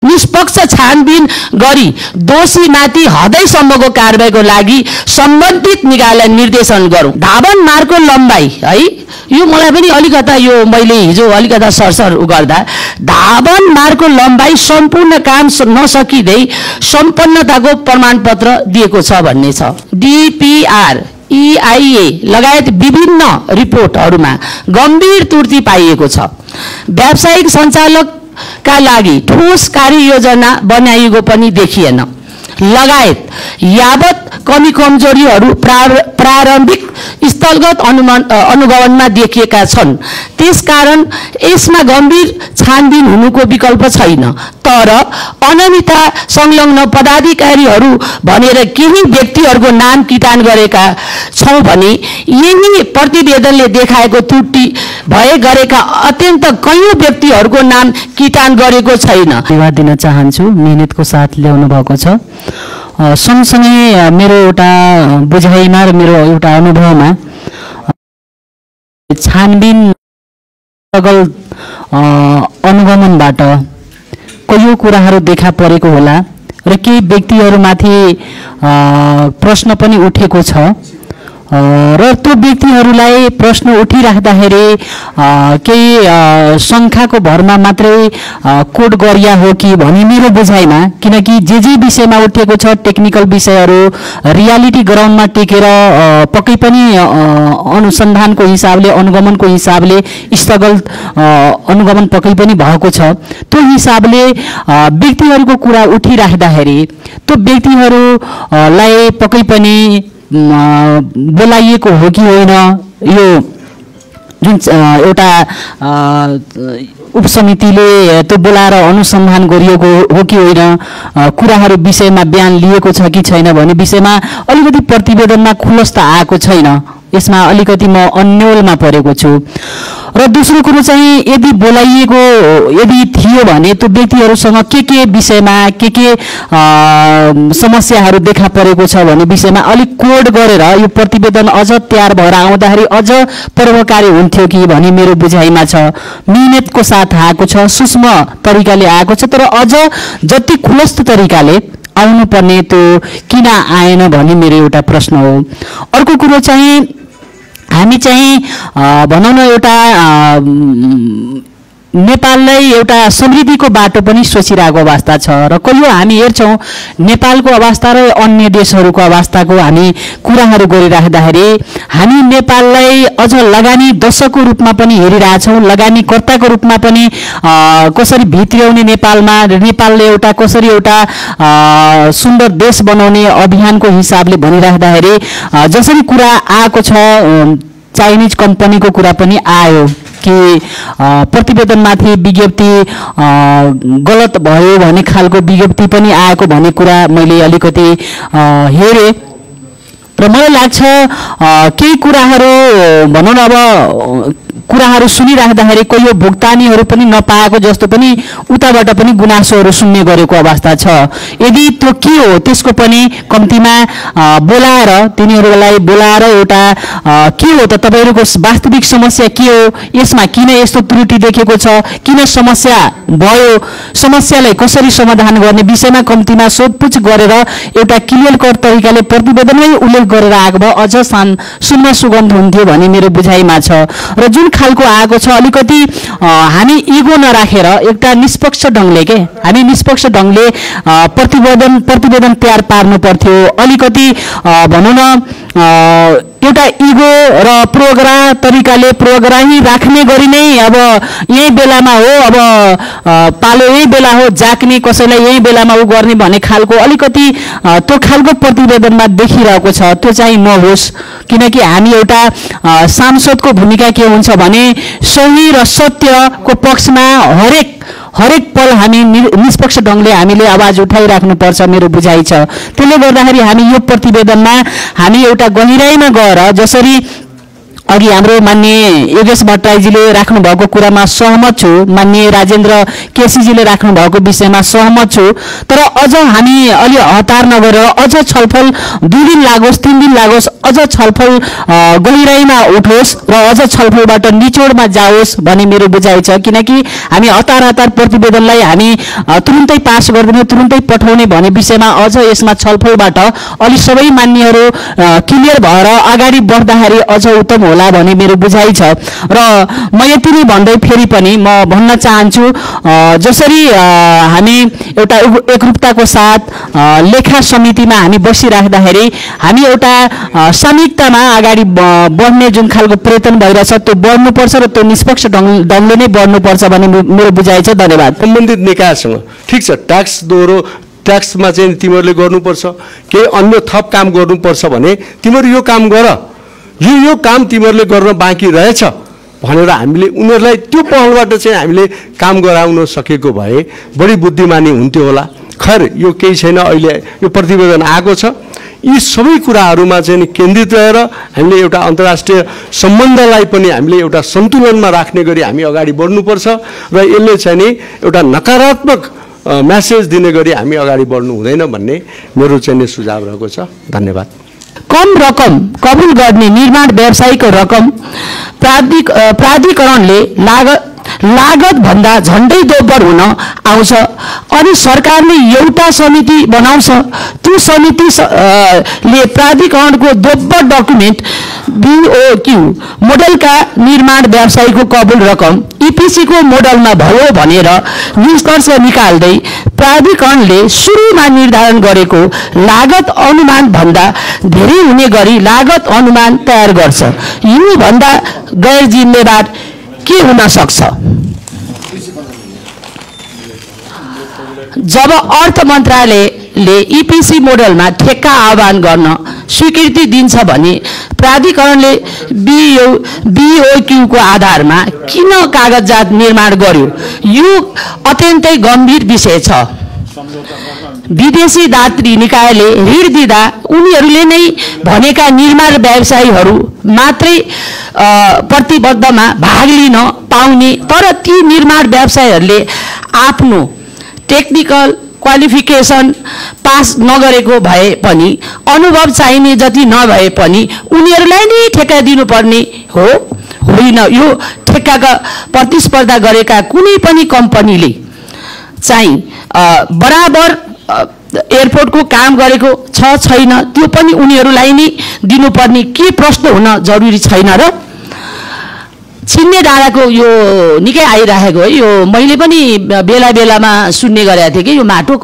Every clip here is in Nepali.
निष्पक्ष छानबिन गरी दोषीमाथि हदैसम्मको कारबाहीको लागि सम्बन्धित निकायलाई निर्देशन गरौँ। धावन मार्गको लम्बाइ है, यो मलाई पनि अलिकता यो मैले हिजो अलिकता सरसर गर्दा धावन मार्गको लम्बाइ सम्पूर्ण काम नसकिँदै सम्पन्नताको प्रमाणपत्र दिएको छ भन्ने छ। DPR EIA लगायत विभिन्न रिपोर्टहरूमा गम्भीर त्रुटि पाइएको छ। व्यावसायिक सञ्चालकका लागि ठोस कार्ययोजना बनाइएको पनि देखिएन। लगायत यावत कमी कमजोरीहरू प्रारम्भिक स्थलगत अनुगमनमा देखिएका छन्। त्यसकारण यसमा गम्भीर छानबिन हुनुको विकल्प छैन। तर अनियमितता संलग्न पदाधिकारीहरू भनेर केही व्यक्तिहरूको नाम किटान गरेका छौँ भने यही प्रतिवेदनले देखाएको त्रुटि भए गरेका अत्यन्त कयौं व्यक्तिहरूको नाम किटान गरेको छैन। धन्यवाद दिन चाहन्छु। मिहिनेतको साथ ल्याउनु भएको छ। सँगसँगै मेरो एउटा बुझाइमा र मेरो एउटा अनुभवमा छानबिन अनुगमनबाट कयौं कुराहरू देखा परेको होला र केही व्यक्तिहरूमाथि प्रश्न पनि उठेको छ र त्यो व्यक्तिहरूलाई प्रश्न उठिराख्दाखेरि केही शङ्काको भरमा मात्रै कोड गरिया हो कि भनी मेरो बुझाइमा, किनकि जे विषयमा उठेको छ टेक्निकल विषयहरू रियालिटी ग्राउन्डमा टेकेर पक्कै पनि अनुसन्धानको हिसाबले अनुगमनको हिसाबले स्थगल अनुगमन पक्कै पनि भएको छ। त्यो हिसाबले व्यक्तिहरूको कुरा उठिराख्दाखेरि त्यो व्यक्तिहरूलाई पक्कै पनि बोलाइएको हो कि होइन, यो जुन एउटा उपसमितिले त्यो बोलाएर अनुसन्धान गरिएको हो कि होइन, कुराहरू विषयमा बयान लिएको छ कि छैन भन्ने विषयमा अलिकति प्रतिवेदनमा खुलस्त आएको छैन। यसमा अलिकति म अन्योलमा परेको छु। र दोस्रो कुरो चाहिँ यदि बोलाइएको यदि थियो भने त्यो व्यक्तिहरूसँग के विषयमा के समस्याहरू देखा परेको छ भन्ने विषयमा अलिक कोड गरेर यो प्रतिवेदन अझ तयार भएर आउँदाखेरि अझ प्रभावकारी हुन्थ्यो कि भन्ने मेरो बुझाइमा छ। मिहिनेतको साथ आएको छ, सूक्ष्म तरिकाले आएको छ, तर अझ जति खुलस्त तरिकाले आउनुपर्ने त्यो किन आएन भन्ने मेरो एउटा प्रश्न हो। अर्को कुरो चाहिँ हामी चाहिँ भनौँ न एउटा नेपाललाई एउटा समृद्धिको बाटो पनि सोचिरहेको अवस्था छ र कहियो हामी हेर्छौँ नेपालको अवस्था र अन्य देशहरूको अवस्थाको हामी कुराहरू गरिराख्दाखेरि हामी नेपाललाई अझ लगानी दशकको रूपमा पनि हेरिरहेछौँ, लगानीकर्ताको रूपमा पनि कसरी भित्र्याउने नेपालमा, नेपालले एउटा कसरी एउटा सुन्दर देश बनाउने अभियानको हिसाबले भनिराख्दाखेरि जसरी कुरा आएको छ, चाइनिज कम्पनीको कुरा पनि आयो कि प्रतिवेदनमाथि विज्ञप्ति गलत भयो भन्ने खालको विज्ञप्ति पनि आएको भन्ने कुरा मैले अलिकति हेरेँ र मलाई लाग्छ केही कुराहरू भनौँ न अब कुराहरू सुनिराख्दाखेरि कोही भुक्तानीहरू पनि नपाएको जस्तो पनि उताबाट पनि गुनासोहरू सुन्ने गरेको अवस्था छ। यदि त्यो के हो त्यसको पनि कम्तीमा बोलाएर तिनीहरूलाई बोलाएर एउटा के हो त तपाईँहरूको वास्तविक समस्या के हो, यसमा किन यस्तो त्रुटि देखेको छ, किन समस्या भयो, समस्यालाई कसरी समाधान गर्ने विषयमा कम्तीमा सोधपुछ गरेर एउटा क्लियर कट तरिकाले प्रतिवेदनमै उल्लेख गरेर आएको भए अझ सुन्न सुगन्ध हुन्थ्यो भन्ने मेरो बुझाइमा छ। र जुन खालको आएको छ अलिकति हामी इगो नराखेर एउटा निष्पक्ष ढङ्गले हामी निष्पक्ष ढङ्गले प्रतिवेदन तयार पार्नु पर्थ्यो। अलिकति भनौँ न एउटा इगो र प्रोग्राम तरिकाले प्रोग्रामी राख्ने गरी नै अब यही बेलामा हो, अब पालो यही बेला हो, जाक्ने कसैलाई यही बेलामा उ गर्ने भन्ने खालको अलिकति त्यो खालको प्रतिवेदनमा देखिरहेको छ। त्यो चाहिँ नहोस्, किनकि हामी एउटा सांसदको भूमिका के हुन्छ भने सही र सत्यको पक्षमा हरेक पल हामी निष्पक्ष ढङ्गले हामीले आवाज उठाइराख्नुपर्छ मेरो बुझाइ छ। त्यसले गर्दाखेरि हामी यो प्रतिवेदनमा हामी एउटा गहिराइमा गएर जसरी अघि हाम्रो माननीय योगेश भट्टराईजीले राख्नु भएको कुरामा सहमत छु, माननीय राजेन्द्र केसीजीले राख्नु भएको विषयमा सहमत छु। तर अझ हामी अलि हतार नगरेर अझ छलफल 2 दिन लागोस् 3 दिन लागोस्, अझ छलफल गहिराईमा उठोस् र अझ छलफलबाट निचोडमा जाओस् भन्ने मेरो बुझाइ छ। किनकि हामी हतार प्रतिवेदनलाई हामी तुरुन्तै पास गर्दैनौँ, तुरुन्तै पठाउने भन्ने विषयमा अझ यसमा छलफलबाट अलि सबै मान्यहरू क्लियर भएर अगाडि बढ्दाखेरि अझ उत्तम होला भन्ने मेरो बुझाइ छ। र म यति नै भन्दै फेरि पनि म भन्न चाहन्छु, जसरी हामी एउटा एकरूपताको साथ लेखा समितिमा हामी बसिराख्दाखेरि हामी एउटा सामूहिकतामा अगाडि बढ्ने जुन खालको प्रयत्न भइरहेछ त्यो बढ्नुपर्छ र त्यो निष्पक्ष ढङ्गले नै बढ्नुपर्छ भन्ने मेरो बुझाइ छ। धन्यवाद। सम्बन्धित निकायसँग ठिक छ, ट्याक्स दोहोरो ट्याक्समा चाहिँ तिमीहरूले गर्नुपर्छ, केही अन्य थप काम गर्नुपर्छ भने तिमीहरू यो काम गर, यो काम तिमीहरूले गर्न बाँकी रहेछ भनेर हामीले उनीहरूलाई त्यो पहलबाट चाहिँ हामीले काम गराउन सकेको भए बढी बुद्धिमानी हुन्थ्यो होला। खैर यो केही छैन, अहिले यो प्रतिवेदन आएको छ। यी सबै कुराहरूमा चाहिँ केन्द्रित रहेर हामीले एउटा अन्तर्राष्ट्रिय सम्बन्धलाई पनि हामीले एउटा सन्तुलनमा राख्ने गरी हामी अगाडि बढ्नुपर्छ र यसले चाहिँ नि एउटा नकारात्मक मेसेज दिने गरी हामी अगाडि बढ्नु हुँदैन भन्ने मेरो चाहिँ नि सुझाव रहेको छ। धन्यवाद। कम रकम कबुल गर्ने निर्माण व्यवसायको रकम प्राधिकरणले लागत भन्दा झन्डै दोब्बर हुन आउँछ अनि सरकारले एउटा समिति बनाउँछ। त्यो समितिले प्राधिकरणको दोब्बर डकुमेन्ट BOQ मोडलका निर्माण व्यवसायको कबुल रकम EPC को मोडलमा भयो भनेर निष्कर्ष निकाल्दै प्राधिकरणले सुरुमा निर्धारण गरेको लागत अनुमान भन्दा धेरै हुने गरी लागत अनुमान तयार गर्छ। यो भन्दा गैर जिम्मेवार के हुन सक्छ? जब अर्थ मन्त्रालयले EPC मोडलमा ठेक्का आह्वान गर्न स्वीकृति दिन्छ भने प्राधिकरणले BOQ को आधारमा किन कागजात निर्माण गर्यो? यो अत्यन्तै गम्भीर विषय छ। विदेशी दात्री निकायले ऋण दिँदा उनीहरूले नै भनेका निर्माण व्यवसायीहरू मात्रै प्रतिबद्धमा भाग लिन पाउने, तर ती निर्माण व्यवसायीहरूले आफ्नो टेक्निकल क्वालिफिकेसन पास नगरेको भए पनि अनुभव चाहिने जति नभए पनि उनीहरूलाई नै ठेक्का दिनुपर्ने हो होइन। यो ठेक्काका प्रतिस्पर्धा गरेका कुनै पनि कम्पनीले चाहिँ बराबर एयरपोर्टको काम गरेको छ छैन त्यो पनि उनीहरूलाई नै दिनुपर्ने के प्रश्न हुन जरुरी छैन र? छिन्ने डाँडाको यो निकै आइरहेको है, यो मैले पनि बेला बेलामा सुन्ने गरेको थिएँ कि यो माटो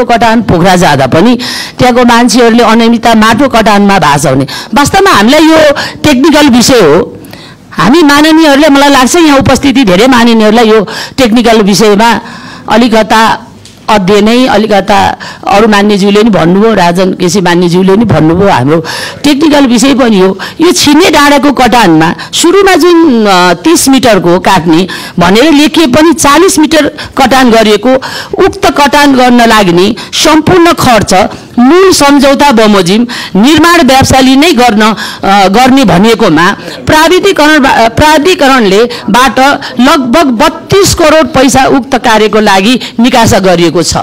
कटान पोखरा जाँदा पनि त्यहाँको मान्छेहरूले अनियमितता माटो कटानमा भाषाउने। वास्तवमा हामीलाई यो टेक्निकल विषय हो। हामी माननीयहरूले मलाई लाग्छ यहाँ उपस्थिति धेरै माननीयहरूलाई यो टेक्निकल विषयमा अलिकता अध्ययनै अलिकता अरू मान्यज्यूले नि भन्नुभयो, राजन केसी मान्यज्यूले नि भन्नुभयो, हाम्रो टेक्निकल विषय पनि हो। यो छिन्ने डाँडाको कटानमा सुरुमा जुन 30 मिटरको काट्ने भनेर लेखिए पनि 40 मिटर कटान गरिएको, उक्त कटान गर्न लाग्ने सम्पूर्ण खर्च मूल सम्झौता बमोजिम निर्माण व्यवसायले नै गर्ने भनिएकोमा प्राधिकरणले बाट लगभग 32 करोड पैसा उक्त कार्यको लागि निकासा गरिएको छ।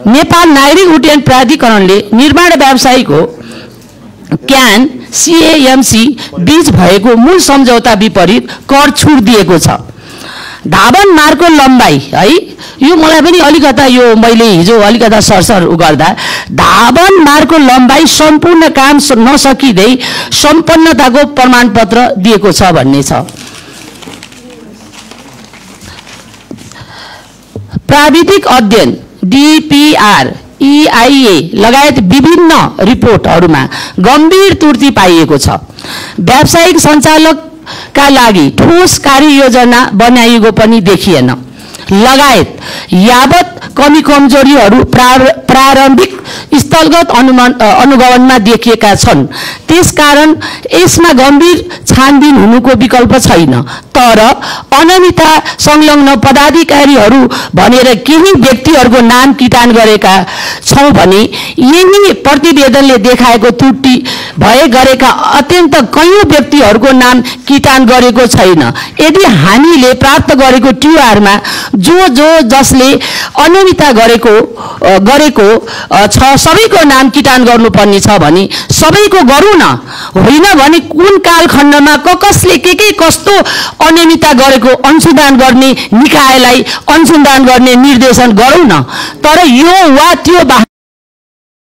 नेपाल नागरिक उड्डयन प्राधिकरणले निर्माण व्यवसायीको क्यान CAMC बीच भएको मूल सम्झौता विपरीत कर छुट दिएको छ। धावन मार्गको लम्बाइ है, यो मलाई पनि अलिकता यो मैले हिजो अलिकता सरसर गर्दा धावन मार्गको लम्बाइ सम्पूर्ण काम नसकिँदै सम्पन्नताको प्रमाणपत्र दिएको छ भन्ने छ। प्राविधिक अध्ययन DPR EIA लगायत विभिन्न रिपोर्टहरूमा गम्भीर त्रुटि पाइएको छ। व्यावसायिक सञ्चालकका लागि ठोस कार्ययोजना बनाइएको पनि देखिएन। लगायत यावत कमी कमजोरीहरू प्रारम्भिक स्थलगत अनुगमनमा देखिएका छन्। त्यसकारण यसमा गम्भीर छानबिन हुनुको विकल्प छैन। तर अनियमितता संलग्न पदाधिकारीहरू भनेर केही व्यक्तिहरूको नाम किटान गरेका छौँ भने यही प्रतिवेदनले देखाएको त्रुटि भए गरेका अत्यन्त कयौं व्यक्तिहरूको नाम किटान गरेको छैन। यदि हामीले प्राप्त गरेको TR-मा जसले अनियमितता गरेको छ सबैको नाम किटान गर्नुपर्ने छ भने सबैको गरौँ न, होइन भने कुन कालखण्डमा कसले के कस्तो अनियमितता गरेको अनुसन्धान गर्ने निकायलाई अनुसन्धान गर्ने निर्देशन गरौँ न। तर यो वा त्यो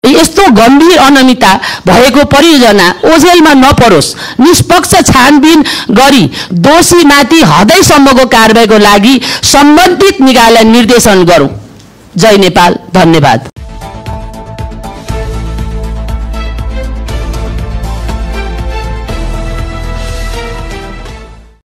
यस्तो गम्भीर अनियमितता भएको परियोजना ओझेलमा नपरोस्। निष्पक्ष छानबिन गरी दोषीमाथि हदैसम्मको कारबाहीको लागि सम्बन्धित निकायलाई निर्देशन गरौँ। जय नेपाल, धन्यवाद।